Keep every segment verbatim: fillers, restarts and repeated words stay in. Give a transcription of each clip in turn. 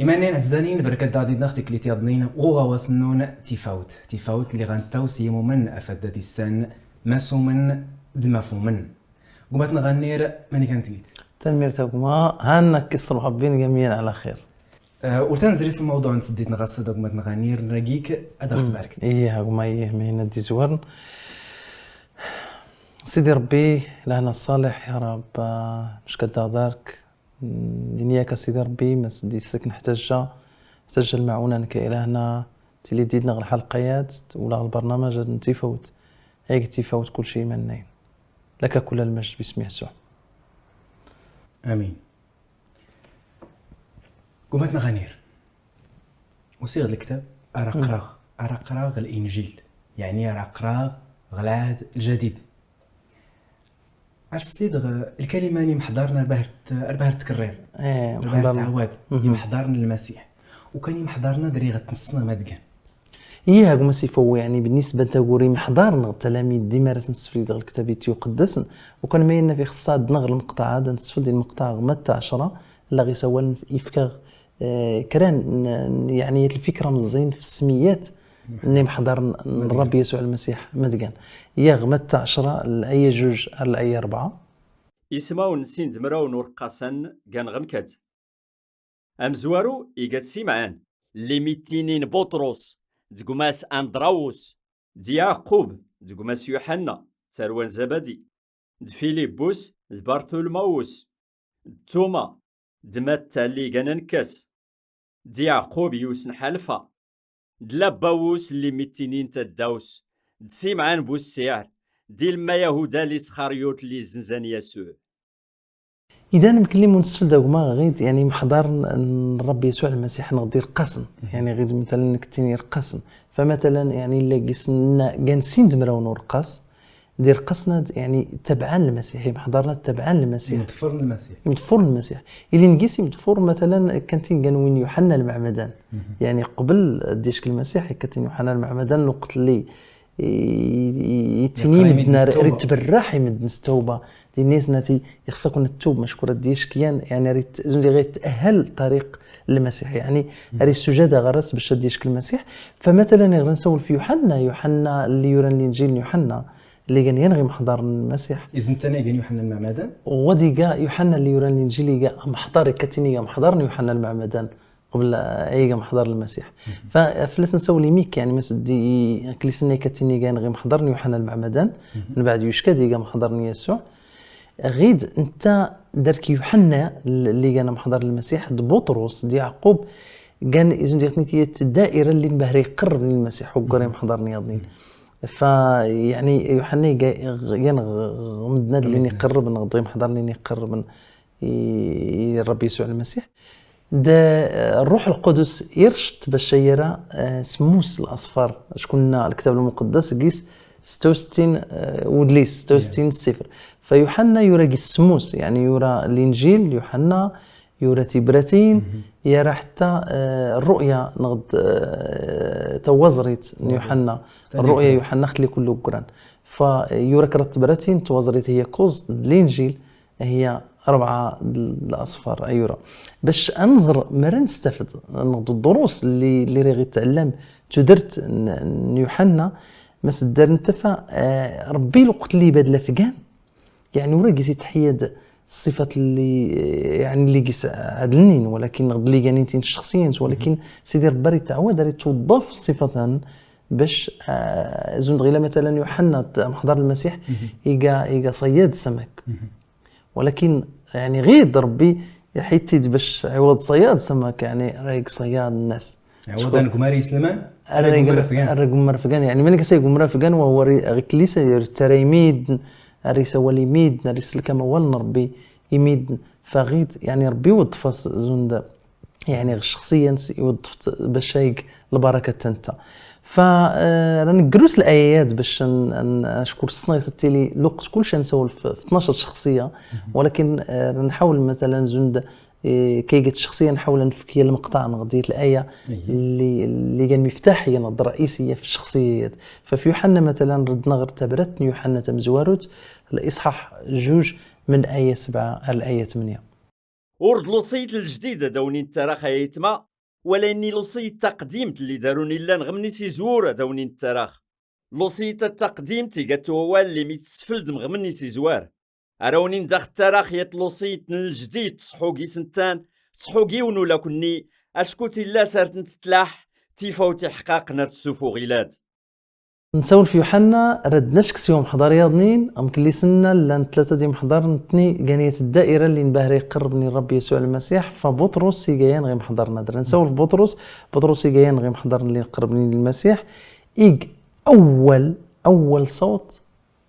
Imanen ɛezzanin, berkat daɣ didneɣ tiklit yaḍnin ɣuɣawas nnun tifawt. Tifawt li ɣan taw s yimumen afad d issan masumen d mafumen. Guma tnɣanir, mani kan tgit? Tanmirt a guma, hanna kis Rebbi ngamien ala xir. Eh, ur tanzri s lmawḍuɛ n tseddit n ɣassad a guma tnɣanir, nragik ad aɣ-tbarkt. Ih a guma, ih, ma yina d-izwaren. Sidi Rebbi, lahna ṣṣaliḥ, ya Rab, ah, necka-d daɣ dark. Dini-yak a Sidi Rebbi, ma s-, d-yessek neḥtaǧ, neḥtaǧ lmaɛuna-nnek a Ilahna, tili didneɣ lḥalqayat, wala lbarnamaj ad n-tifawt. Ayeg tifawt kulci iman-nnayen. Laka kul lmajd bismi Yasuɛ. Amin. Guma tnɣanir. Usiɣ-d lektab, ara qqreɣ, ara qqreɣ Linjil. Yeɛni ara qqreɣ ɣ Lɛahd Ljadid. Ar slid ɣ lkalima n imḥḍaren ar bahar t-, ar bahar tkerrir. Eh, ar bahar imḥḍaren. Tɛawad. Imḥḍaren n Lmasiḥ. U kan imḥḍaren ad riɣ ad ten-ssneɣ ma d-gan. Ih a guma s ifaw, yeɛni, بالنسبة n tagguri imḥḍaren neɣ talamid dima ara s-nesseflid ɣ lektab i t-yuqeddasen, u kan ma yenna fi xeṣṣa ad nɣ lmeqṭaɛ, ad nesseflid lmeqṭaɛ ɣ Matta ɛecra, la ɣ-isawalen ifka Eh, kra n, n, yeɛni, lfikra meẓẓin f ssmiyat n imḥḍaren n Rebbi Yasuɛ Lmasiḥ ma d-gan. Yaɣ Matta ɛecra, laya juj ar laya rebɛa. Ismawen n sin d mraw n ureqqasen gan ɣ mkat. Amezwaru iga-t Simɛan, lli mi ttinin Buṭrus, d gma-s Andrawus, d Yeɛqub, d gma-s Yuḥenna, tarwa n Zabadi, d Filibus, d Bartulmawus, d Tuma, d Matta lli gan ankas, d Yeɛqub yiwes n Ḥalfa, d Labawus lli mi ttinin Taddaws, d Simɛan bu Ssiɛr, d ilmma Yahuda Lisxaryut lli zenzan Yasuɛ. Idan mkelli mu nessefled a guma ɣid, yeɛni, imḥḍaren n Rebbi Yasuɛ Lmasiḥ neɣ d ireqqasen, yeɛni, ɣid matalan nekk ttini ireqqasen. Fa matalan, yeɛni, illa gis-, nna gan sin d mraw n ureqqas, d ireqqasen ad, yeɛni, tabɛan Lmasiḥ, imḥḍaren ad tabɛan Lmasiḥ. Imḍeffuren n Lmasiḥ. Imḍeffuren n Lmasiḥ. Ilin gis imḍeffuren, matalan, kan tin gan win Yuḥenna Lmeɛmadan. Yeɛni, qbel ad d-yecc Lmasiḥ, akka tin Yuḥenna Lmeɛmadan, lweqt lli i, i, i, yettini i medden ar, ar yettberraḥ i medden s tawba. Dinna-yasen ati, ixṣṣ-aken ad ttub, macku ad d-yecc kan, yeɛni, ar yet-, zun diɣ yettahal ṭariq Lmasiḥ, yeɛni, ar yessujada ɣer-s bac ad d-yecc Lmasiḥ. Fa matalan, iɣ nsawel f Yuḥenna, Yuḥenna lli yuran Linjil n Yuḥenna, lli gan yan ɣ imḥḍaren n Lmasiḥ. Izen tana igan Yuḥenna Lmeɛmadan? Wa d iga Yuḥenna lli yuran Linjil, iga amḥḍar, ikkatin iga amḥḍar n Yuḥenna Lmeɛmadan. Qbel, eh, ay iga amḥḍar n Lmasiḥ. Fa, fell-as nsawel imik, yeɛni, ma s-, d-, i, akli-s-nni akka ttini gan ɣ imḥḍaren n Yuḥenna Lmeɛmadan, mbeɛd yucka-d iga amḥḍar n Yasuɛ. Ɣid, netta, dark Yuḥenna, l-, lli gan amḥḍar n Lmasiḥ, d Buṭrus, d Yeɛqub, gan, izun diɣ tnitiyat ddaira lli nbahra iqerrben i Lmasiḥ, uggar imḥḍaren yaḍnin. Fa, yeɛni, Yuḥenna iga, gan ɣ-, ɣ-, medden ad lli iqerrben, ɣ-, d imḥḍaren lli iqerrben i, i Rebbi Yasuɛ Lmasiḥ. D, eh, Ṛṛuḥ Lqudus irec-t bac ad yerr, eh, semmus laṣfar. Acku nna Lktab Lmuqeddas gis setta u settin, eh, wedlis, setta u settin ssifr. Fa Yuḥenna yura gis semmus, yeɛni yura Linjil, Yuḥenna, yura tibratin, yura ḥetta, eh, Ṛṛuya, neɣ d, eh, tawaẓrit n Yuḥenna. Ṛṛuya Yuḥenna xli kullu ugran. Fa, eh, yura kraḍ tibratin, tawaẓrit hiya kuẓ, d Linjil, hiya rebɛa d laṣfar ay yura. Bac ad nẓer, mi ara nestafed, neɣ d ddurus lli, lli riɣ itɛellam tudert n, n Yuḥenna, ma s-ddar netta fa, eh, Rebbi lweqt lli ibad lafgan, yeɛni ur gis itḥiyad ṣṣifat lli, eh, yeɛni lli gis ɛadlnin, walakin neɣ d lli ganin tin ccexṣiyant, walakin Sidi Rebbi ar itɛawad, ar itweḍḍaf ṣṣifatan bac, eh, zun dɣila matalan Yuḥenna, amḥḍar n Lmasiḥ, iga, iga ṣayyad samak. Walakin, yeɛni, ɣid Rebbi iḥitti-d bac iɛiwed ṣayyad samak, yeɛni, rayg ṣayyad nnas. Iɛiwed anegmar iselman, ar rayg umar afgan. Ar rayg umar afgan, yeɛni, mani gis ay umar afgan, wa huwa ri-, ɣiklisa, ar ittara imidn, ar isawal imidn, ar isellek amawal n Rebbi imidn, fa ɣid, yeɛni, Rebbi iweḍḍef-as zun da. Yeɛni, ɣ ccexṣiyya-ns iweḍḍef-t bac ayg lbaraka tanta. Fa, eh, ra negru s layayat bac n, n, acku ssneɣ-as ad tili lweqt kulci ad nsawel f, f tnac ccexṣiyya, walakin, eh, ra nḥawel matalan zun d, eh, kaygat ccexṣiyya nḥawel ad nefk ya lmeqṭaɛ neɣ d ya laya lli, lli gan miftaḥiyya neɣ d ra'isiyya f ccexṣiyya-yat. Fa f Yuḥenna matalan, red-nna ɣer tabrat n Yuḥenna tamezwarut, liṣḥaḥ juj, min laya sebɛa ar laya tmenya. Ur d-luṣiyt lǧdid ad awen-in-ttaraɣ ay aytma, Wala inni lewṣiyet taqdimt lli darun illan ɣemni s izwur ad awen-in-ttaraɣ. Lewṣiyet taqdimt iga-tt wawal lli mi tesfeldem ɣemni s izwar. Ar awen-in daɣ ttaraɣ yat lewṣiyet n ljdid tṣḥugi s ntan, tṣḥugi wen ula kunni, acku tilla sar ten-tettlaḥ, tifawt iḥqaqen ar tessufuɣ ilad. Nsawel f Yuḥanna, rad nacek s yumḥḍar yaḍnin, am kelli senna llan tlata d imḥḍaren, netni gan yat ddaira lli nbahra iqerrben i Ṛebbi Yasuɛ Lmasiḥ, fa Buṭrus iga yan ɣ imḥḍaren. Ad ra nsawel f Buṭrus, Buṭrus iga yan ɣ imḥḍaren lli iqerrben i Lmasiḥ, ig awwal, awwal ṣawt,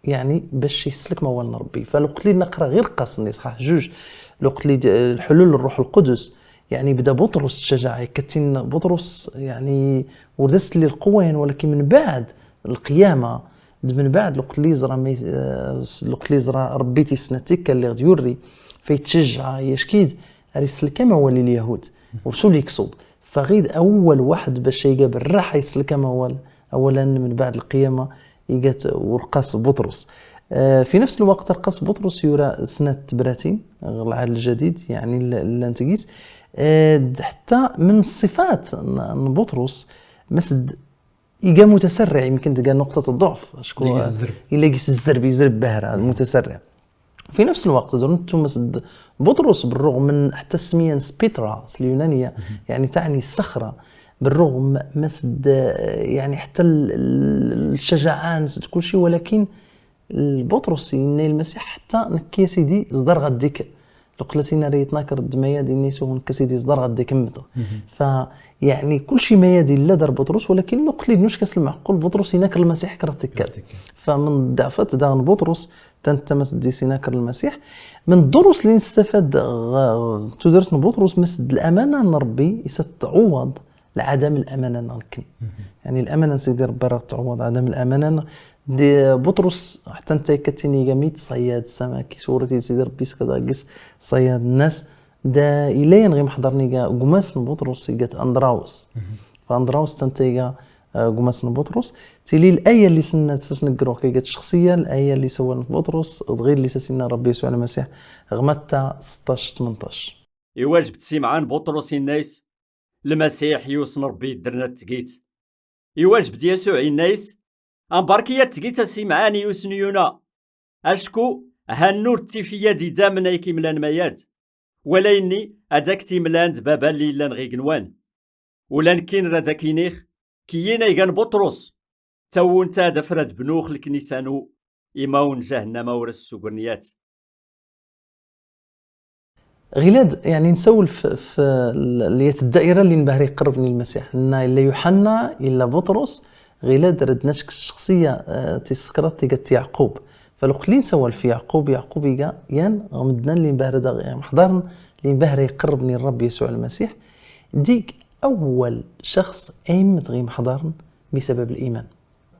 yeɛni bac islek mawal n Ṛebbi. Fa lweqt lli neqra ɣir qqas-nni, ṣḥaḥ juj, lweqt lli j-, lḥulul n Ṛṛuḥ Lqudus, يعني بدا بطرس تشجع، كتين بطرس يعني وردست لي القوة يعني، ولكن من بعد القيامة، من بعد لوقت اللي زرا مي-، آه، لوقت اللي زرا ربي تيسناتيك كان اللي غادي يوري فيتشجع يشكيد، راه يسلك كما ولي اليهود ورسول يكسود. فغيد أول واحد باش يقابل راح يسلك كما وال-، أولا من بعد القيامة يقات ورقاس بطرس. آه، في نفس الوقت رقاس بطرس يرى سنة تبراتين، العهد الجديد، يعني ال-، اللي نتقيس. آه، حتى من الصفات ن-، ن بطرس مسد يقى متسرع، يمكن تلقى نقطة الضعف. شكون؟ يلاقي الزرب. يلاقي الزرب، يزرب بهرة، متسرع. في نفس الوقت، دور نتو مسد بطرس، بالرغم من حتى السمية سبيترا اليونانية، يعني تعني الصخرة، بالرغم مسد، يعني حتى ال-، ال-، الشجاعة، مسد كل شيء، ولكن البطرس إن المسيح حتى نكي يا سيدي زدار غديك. لقلا سينا ريتنا كرد ميادي نيسو هون كسيدي زدار غديك متى. فيعني كل شيء ميادي لا دار بطرس، ولكن لقلي نوش كاس المعقول بطرس هناك المسيح كرد تكال. فمن الضعفات داغن بطرس تنت تمس دي سينا كرد المسيح. من الدروس اللي نستفاد غ-، غ-، تدرس من بطرس مسد الأمانة أن ربي يستعوض لعدم الأمانة نغكن. يعني الأمانة سيدي ربي راه تعوض عدم الأمانة. دي بطرس حتى انت كتيني جميت صياد السمك، سورتي سيدي ربي سكدا قس صياد الناس. دا إليا نغي محضرني جا قماس بطرس يقت أندراوس. فأندراوس تنتيجا، آه، قماس بطرس. تيلي الآية اللي سنة سس نقرو كي قت شخصية، الآية اللي سوى بطرس، وتغير اللي سسنا ربي يسوع المسيح، غمتا ستاش تمنتاش. Iwaǧeb-d Simɛan Buṭrus inna-yas: Lmasiḥ yiwes n Ṛebbi yeddren ad tgit. Iwaǧeb-d Yasuɛ inna-yas: Ambarki ad tgit a Simɛan yiwes n yuna. Acku hannur d tifiyad idamen ay k-imlan mayad. Wala yenni ad ak-t-imlan d Baba lli yellan ɣ igenwan. Ula nekkin rad ak-iniɣ, kiyyin ay gan Buṭrus, tawwun-ta ad afrad bnux leknisa-nu, imaw n jahennama ur as-sugren yat. غيلاد، يعني نسول في، في ال-، اليات الدائرة اللي نبهر يقربني المسيح. إن إلا يوحنا، إلا بطرس، غيلاد رد نشك الشخصية، آه، تسكرت تيقت يعقوب. فلوقت اللي نسول في يعقوب، يعقوب يقا ين غمدنا اللي نبهر دا، يعني محضرن اللي نبهر يقربني الرب يسوع المسيح. ديك أول شخص أيمت غي محضرن بسبب الإيمان.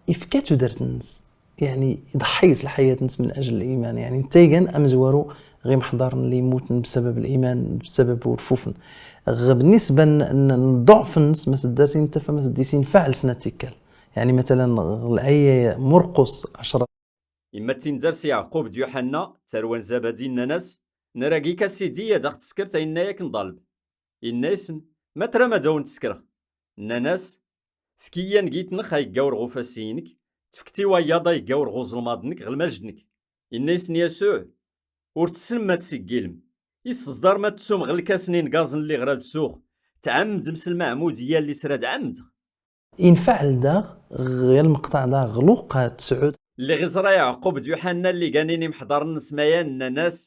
إفكاتو درت الناس. يعني يضحي الحياة نس من أجل الإيمان. يعني نتايقن أمزوارو غير محضر اللي يموت بسبب الإيمان، بسبب ورفوفن. غ-، بالنسبة ن-، ن-، نضعف النس ما سدرتي انت فما سديسي نفعل سنة تيكال. يعني مثلًا الآية مرقس عشرة. إما تندرس يعقوب د يوحنا، تروان زبدي الناس، نراقيك سيدي يا داغ تسكرت إنا ياك نضالب. Inna-yasen: Ma tram ad awen-d-ssekreɣ? Nnan-as: Efk-iyi angi-tneɣ a yeggawr ɣ ufassiy-inek, tefkt i wayaḍ a yeggawr ɣ uzelmaḍ-nnek ɣ lmajd-nnek. Inna-yasen Yasuɛ: Ur tessnem ma tseggilem. Isseẓdar ma tessum ɣ lkas n ingaẓen lliɣ rad suɣ, tɛemmdem s lmeɛmudiyya lli s rad ɛemmdeɣ. Infeɛl daɣ ɣ lmeqṭaɛ daɣ ɣ luqa tesɛud. Lliɣ iẓra Yeɛqub d Yuḥanna lli ganin imḥḍaren n Smayan, nnan-as: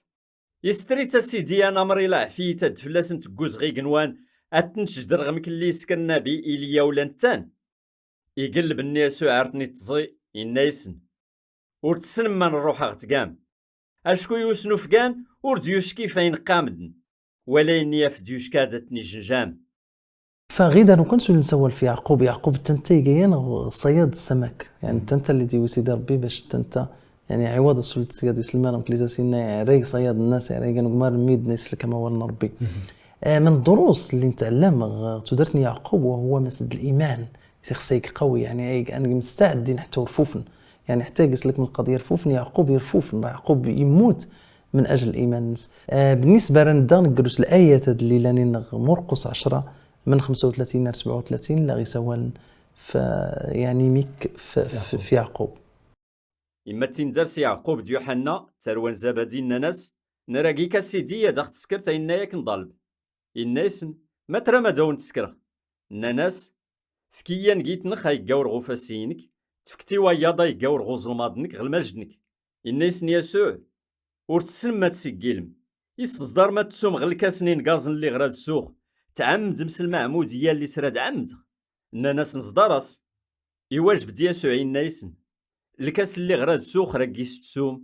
Istrit a sidi anamer i leɛfiyet ad d-fell-asen tegguz ɣ igenwan, ad ten-tjder ɣ mkelli isker nnabi Iliya ula nettan. Igelleb-nni Yasuɛ ar ten-itẓi, inna-yasen: Ur tessnem ma n ṛṛuḥ a ɣ-tgam. Acku yiwes n ufgan ur d-yucki f ayen qqamden, wala yenni af d-yucka ad ten-ijenjam. فغيدا وكنت نسول في يعقوب، يعقوب تنتا يقين صياد السمك، يعني تنتا اللي ديو سيدي ربي باش تنتا، يعني عوض السول تسياد يسلمان مكليزا سينا يعريق صياد الناس، يعريق نقمار الميد نسل كما ولنا ربي. آه، من الدروس اللي نتعلم، غ-، تدرتني يعقوب وهو مسد الإيمان، سي خصيك قوي، يعني أي أنا مستعد دين حتى ورفوفن، يعني حتى يقص لك من القضية رفوفن، يعقوب يرفوفن، يعقوب يموت من أجل الإيمان. آه، بالنسبة لنا دا نقلوس الآية اللي لاني نغ-، مرقس عشرة، من خمسة وثلاثين ل سبعة وثلاثين لا غيسوان في، يعني ميك في, في, في يعقوب. Imma d tindar s Yeɛqub d Yuḥanna, tarwa n Zabadi, nnan-as: "Nragi-k a Sidi ad aɣ-teskert ayenna yak nḍaleb." Inna-yasen: "Ma tram ad awen-teskreɣ?" Nnan-as: "Efk-iyi angit-nnex a yegga ur ɣufas-inek, tefkt i wayaḍ a yegga ur ɣuẓelmaḍ-nek ɣ lmajd-nek." Inna-yasen Yasuɛ: "Ur tessnem ma tseggilem. Is teẓḍarem ad tessum ɣ lkas-nni n gaẓ n lliɣer ad suɣ, tɛemmdem s lmeɛmudiyya n liser ad ɛemmdeɣ?" Nnan-as: "Neẓḍar-as." Iwajeb-d Yasuɛ inna-yasen: "Lkas n lliɣer ad suɣ raggi s tessum,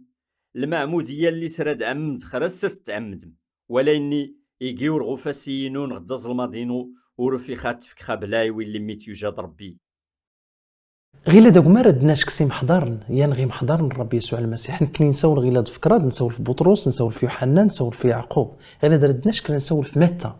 lmeɛmudiyya n liser ad ɛemmdeɣ ra sser tettɛemmdem. Wala inni, igi ur ɣufas-iyi-nun ɣ dda ẓelmaḍ-inu, ur ufiɣ ad tefkeɣ abelɛi wi llimmit yujad Rebbi." Ɣila d agmar ad d-nack s imḥḍaren, yan ɣ imḥḍaren n Ṛebbi Yasuɛ Lmasiḥ. Nekkni nsawel ɣila d f kraḍ, nsawel f Buṭrus, nsawel f Yuḥanna, nsawel f Yeɛqub. Ɣila d rad nack kra nsawel f Matta.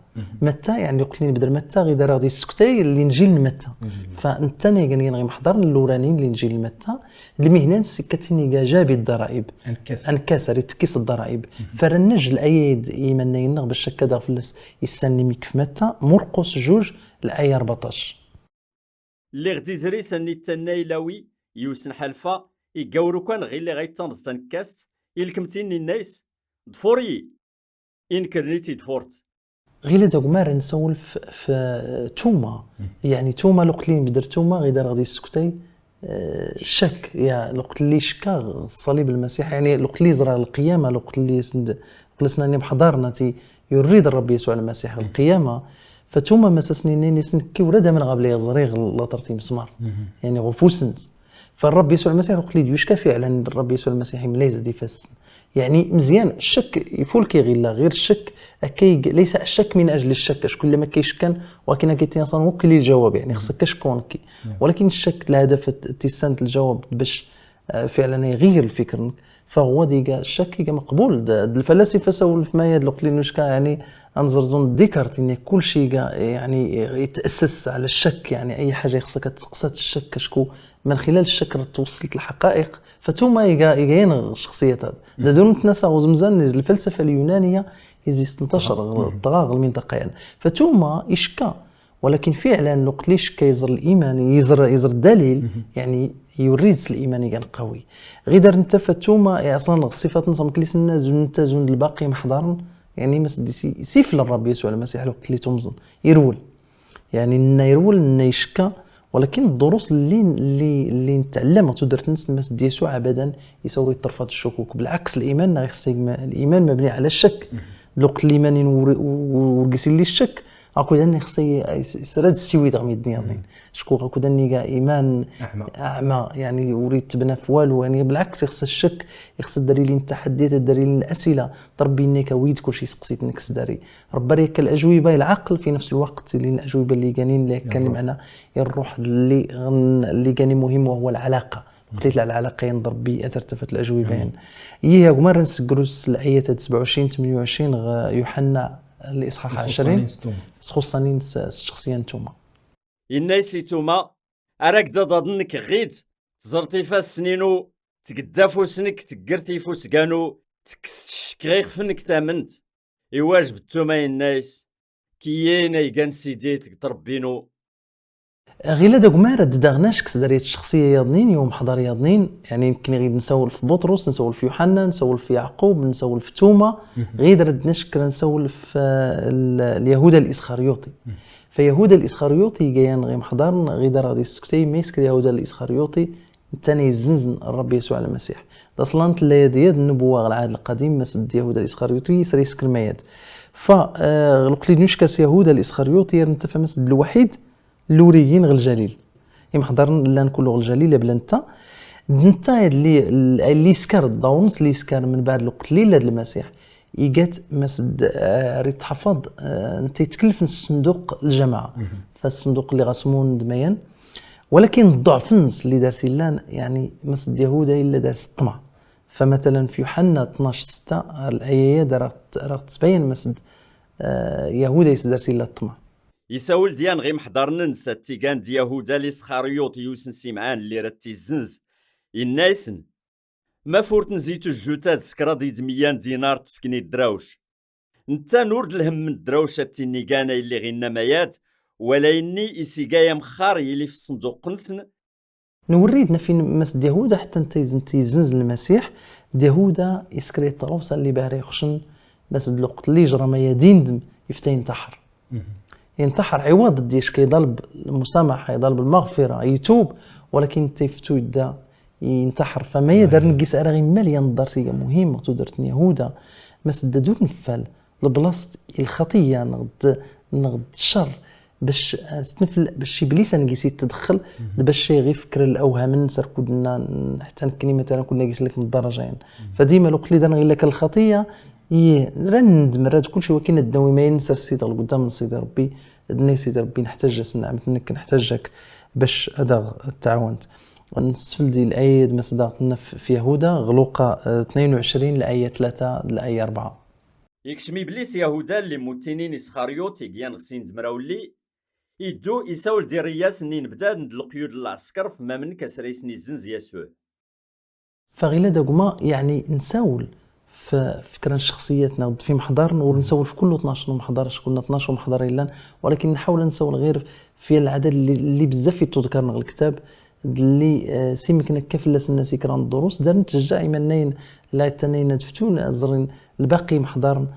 Matta, yeɛni, lweqt li nbder Matta, ɣida ara ɣ-d-yessuktay Linjil n Matta. Fa netta-ni igan yan ɣ imḥḍaren n luranin n Linjil n Matta, lmihna-ns ikkatin iga jabi ddaraib. Ankas. Ankas, ar itekkis ddaraib. Fa rad nejj laya-d i imannayen-nneɣ bac akka daɣ fell-as issan n imik f Matta, Murqus juj, laya rbeɛṭac. Lliɣ d izri s anni ttanna i Lawi, yiwes n ḥalfa, igga urukan ɣilli ɣa yettanẓ tanekkast, ilkem-t-in inna-is: "Ḍfur-iyi!" Inekker-nni-tt-id-furt. Ɣila d agmar nsawel f, f tuma. Yeɛni tuma, lweqt li nbder tuma, ɣida ara ɣ-d-yessuktay, eh, ccak. Ya, lweqt li cekka ṣṣalib Lmasiḥ, yeɛni lweqt li ẓra lqiyama, lweqt li send-, lweqt li snan imḥḍarna ti yurid Ṛebbi Yasuɛ Lmasiḥ lqiyama, fa tuma ma s-as-ninni-nis nekki ur ad amneɣ abli ẓriɣ later timesmar. Yeɛni ɣef usens. Fa Ṛebbi Yasuɛ Lmasiḥ lweqt li d-yucka fiɛlan, Ṛebbi Yasuɛ Lmasiḥ imla-yas-d ifassen. Yeɛni, mezyan, ccek ifulki ɣilla, ɣir ccek, akka ig-, laysa ccek min ajli ccek, acku illa ma akka icekkan, wakin akka yettinṣan wakk li lǧawab, yeɛni, xas akka cekkuɣ nekki. Walakin ccek, lhadaf t-, tissant lǧawab, bac, eh, fiɛlan iɣir lfikr-nnek. Fa huwa diga, ccek iga maqbul, d, d lfalasifa sawlen f mayad lweqt li nucka, yeɛni, anẓerẓun Descartes, inna kulci iga, yeɛni, yet'assas ɛla ccek, yeɛni, ay ḥaǧa ixṣṣek ad tseqsat ccek, acku من خلال الشك راه توصلت لحقائق. فتوما يقا-، يقاين الشخصيات هذا. دا دون نتنسى غوزمزان نيز الفلسفة اليونانية يزي ستنتشر غ-، طغى غ المنطقة يعني. فتوما يشكى، ولكن فعلًا لو قلت لي شكى يزر الإيمان، يزر، يزر الدليل، يعني يوريز الإيمان يقان قوي. غير دار نتا فتوما، يعني أصلًا الصفات نصا مكليس نتا زون، نتا زون الباقي محضرن، يعني ما سدي سي-، سيف للرب يسوع المسيح لو قلت لي تومزن، يرول. يعني، ننا يرول، ننا يشكى، ولكن الدروس اللي، اللي، اللي نتعلم ودرت نس المسيح يسوع أبدًا يسوي طرفات الشكوك. بالعكس، الإيمان، راه يخص يم-، الإيمان مبني على الشك. لو قلت الإيمان ور-، و-، ورقس لي الشك، أكو دان يخص ي-، يس-، يسرد السويد غمي الدنيا ضين. شكو أكو دان يقا إيمان أعمى. أعمى، يعني، وريد تبنى في والو. يعني، بالعكس، يخص الشك، يخص الدليل التحدي، الدليل الأسئلة. تربي إنك ويد كل شيء سقسيت إنك سداري. ربنا ياك الأجوبة العقل في نفس الوقت، لأن الأجوبة اللي كانين، اللي كان الروح. معنا الروح اللي غن-، اللي كان مهم وهو العلاقة. قلت لي على العلاقة ينضرب بي أترتفت الأجوبة يعني. إيه، هما راه نسقروس الآية تاع سبعة وعشرين، ثمانية وعشرين، غ-، يوحنا الإصحاح عشرين. سخصانين س-، سخصانين س-، الشخصية نتوما. إنايس توما، أراك دا ضدنك غيد، تزرطي فاس سنينو، تقدافو سنك، تقرتي فوسقانو، تكست الشكريخ فنك تامنت. Iwajeb d tuma yenna-as, kiyen ay gan sidi deg tṛebbinu. Ɣila d agmar ad d-daɣ nac ksdariet ccexsiya yaḍnin, yum ḥḍar yaḍnin, يعني nekkni ɣid nsawel f Buṭrus, nsawel f Yuḥanna, nsawel f Yeɛqub, nsawel f Tuma, ɣid rad nac kra nsawel f, eh, l-, Lyahuda Lisxaryuṭi. Fa Yahuda Lisxaryuṭi iga yan ɣ imḥḍarn, ɣid ara ɣad issektay ma isker Yahuda Lisxaryuṭi, Netta-ni yezzenzen Ṛṛabbi Yasuɛ Lmasiḥ. D aṣlan tella yad yad nnubuwa ɣer Lɛahd Lqadim, ma s-d Yahuda Lisxaryuṭi, yesra yeskelma-yad. Fa, eh, lweqt i d-nucka s Yahuda Lisxaryuṭi, ar netta fa ma s-d lwaḥid, lurigin ɣer Ljalil. Imḥḍarn llan kullu ɣer Ljalil, abla netta. D netta li, li yeskar, d awen-s li yeskar, mbeɛd lweqt li yella d Lmasiḥ. Igat ma s-d, eh, ar itḥafeḍ, eh, netta yettkellef n ṣṣenduq lǧamaɛa. Fa ṣṣenduq li ɣas mun d mayan. Walakin ḍḍeɛf-nnes li dars illan, yeɛni, ma s-d Yahuda illa dars ṭṭmeɛ. Fa matalan fi Yuḥanna tnac setta, ar laya-ad ara ɣ-t-, ara ɣ-tettbayan ma s-d, eh, Yahuda is dars illa ṭṭmeɛ. Isawel-d yan ɣ imḥḍarn-nnes ad t-igan d Yahuda Lisxaryuṭ, yiwes n simɛan lli ra t-izzenz. Inna-yasen: Ma furt nzi tujjut ad s kraḍ idmiyya n dinar tefkni drawc. Nettan ur d lhemm n drawc ad tinnigan ay lliɣ inna mayad, wala ayenni i s-iga amexxar yili f ṣṣenduq-nsen. Nwerri-d nafin Mas d Yahuda ḥetta nta izen-, yezzenz Lmasiḥ, d Yahuda iskra tɣawsa li bahra ixucen, Mas d lweqt li yejra ma yad indem ifta intaḥer. Intaḥer عوض d yecka يطلب المسامحة، يطلب المغفرة، يتوب، ولكن تيفتو يدا ينتحر. فما يدار نقيس أرى غير مال ينظر سيجا مهم، غتو درت يهودا، ما سددو نفال لبلاصة الخطية، نغد، نغد الشر، باش، آه، ستنفل، باش إبليس نقيس يتدخل، باش يغي فكر الأوهام، ننسى كنا، حتى نكني مثلًا كنا قيس لك من الدرجة، يعني. فديما لو قلت لي دار غير لك الخطية، إيه، راه ندم، راه كلشي، ولكن الدم ما ينسى السيد قدام سيدي ربي، الدنيا سيدي ربي نحتاج نعمت منك، نحتاجك باش أدغ تعاونت. نستفل ديال الآية ما صدقتنا في، في يهودا، غلوقة، آه، اثنين وعشرين، الآية ثلاثة، الآية أربعة. يكشم إبليس يهودا اللي موتينين إسخاريوت يقيان غسين دمراولي، يدو يساول دي رياس نين بداد ند القيود العسكر في مامن كسريس نيزنز يسوع. فغيلا داكما، يعني، نساول في فكرة شخصياتنا، في محضرنا، ونساول في كل اثناش محضر، شكون اثناش محضر إلا، ولكن نحاول نساول غير في العدد اللي، اللي بزاف يتذكرنا الكتاب، اللي، آه، سي مكنا كاف الناس الناس يكران الدروس، دار نتشجع إيمانين لا تنين دفتون أزرين الباقي محضرن،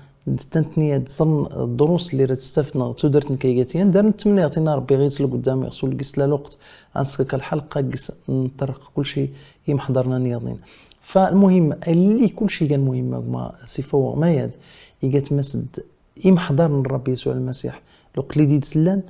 تنتني تصن الدروس اللي راه تستفدنا تودرت نكاياتيان، دار نتمنى يعطينا ربي غير يسلك قدام يغسل قيس لا الوقت، أنسكك الحلقة قيس نطرق كل شيء يمحضرنا نياضين. فالمهم، اللي كل شيء كان مهم، ما سيفو ما يد، يقات مسد، يمحضرن الرب يسوع المسيح. لو قلي دي تسلان،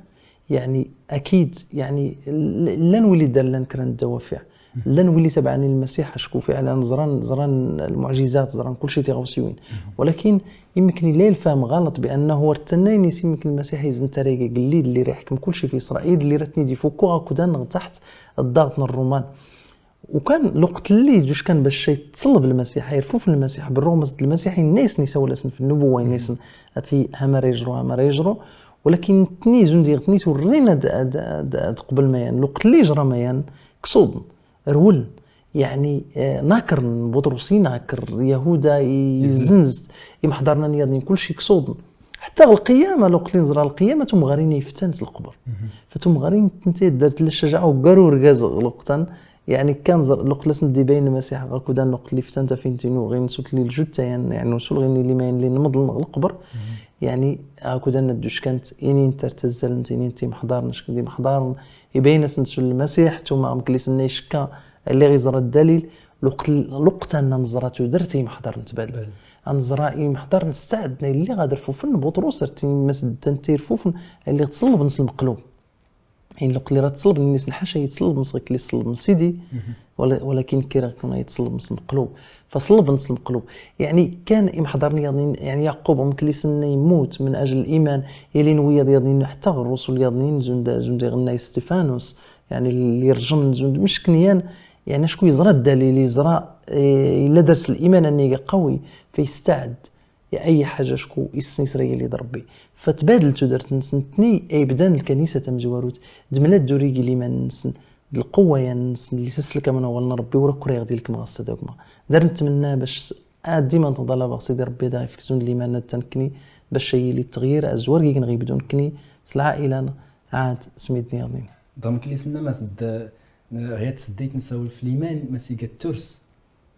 يعني، أكيد، يعني، ل-، لن ولي دار لن كران الدوافع. لن ولي تبعني المسيح، أشكو فعلًا زران، زران المعجزات، زران كل شيء تيغوسيوين. ولكن يمكن لا الفهم غلط بأنه هو التنين يسي يمكن المسيح يزن تاريخ قليل اللي راح يحكم كل شيء في إسرائيل، اللي راتني دي فوكو غاكو دان تحت الضغط من الرومان. وكان الوقت اللي جوش كان باش يتصلب المسيح، يرفوف المسيح، بالرغم من المسيح الناس نساو لسن في النبوة، الناس أتي همر يجرو، همر يجرو، ولكن تني زون ديغ تني تورينا د-، د-، د-، د-، قبل ما ين. الوقت اللي جرى ما ين، كسوض، رول، يعني، آه، ناكر بطرسي، ناكر يهودا، يزنزت، يمحضرنا نياضين، كل شيء كسوض. حتى القيامة، لو قلت نزرع القيامة، تم غارين يفتنس القبر. فتم غارين تنتي درت للشجاعة وقارو رقاز غلقتن. يعني كان زر-، لو قلت لسن دي بين المسيح غاكو دان لو قلت لي فتنت فين تينو غين سوت لي الجثة، يعني، يعني، وصول غين اللي ما ين-، اللي نمض القبر. يعني، هاكو دان الدوش كانت، إني انت ارتزلنت، إني انت محضار، نشك دي محضار، يبين سنسو المسيح، ثم أم كليس النيشكا، اللي غيزرى الدليل، لوقت، لوقت أن نزرى تودرتي محضر نتبال. أنزرى محضر نستعد، اللي غادر فوفن بطرس، رتي مسد تنتير فوفن، اللي تصلب نسلم قلوب. يعني لو قلي راه تصلب الناس الحاشا يتصلب مصغيك اللي تصلب من سيدي، ولا-، ولكن كي راه كنا يتصلب مص مقلوب، فصلب نص مقلوب. يعني كان يمحضرني يظن، يعني يعقوب أم كليسن يموت من أجل الإيمان، يلي نويض يظن حتى الرسل يظن زند، زند غنى استيفانوس، يعني اللي رجم زند مش كنيان، يعني شكون يزرى الدليل، يزرى، إيه، إلا درس الإيمان أني قوي فيستعد يا أي حاجة شكو يسن إسرائيل يد ربي. فتبادل تدرت نسن تني أي بدان الكنيسة تمزواروت، دمنا الدوري قلي ما نسن، القوة يا نسن اللي تسلك من أول ربي ورك ريغ ديالك مغسى دوكما. دار نتمنى باش س-، آه، ديما نتضلى بغ سيدي ربي دا يفكسون لي ما نتنكني، باش يلي التغيير أزوار كي نغيب دون كني، سلعة إلى عاد سميتني يا ضيم. دونك اللي سنا ما سد، غير تسديت نساول في ليمان، ما سيقا الترس.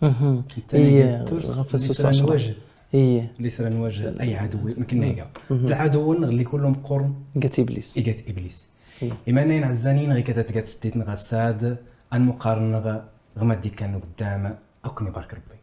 الثاني إيه، الترس غفا اللي سوس سرى عشرة. نواجه. إيه. اللي سرى نواجه أي عدو، ما كنا إيقا. العدو نغلي كلهم قرن. قات إبليس. إيقات إبليس. إيه. إما أنا ينعزانين غير كذا تقات سديت نغا ساد، أن مقارن نغا غما دي كان قدام، أكني بارك ربي.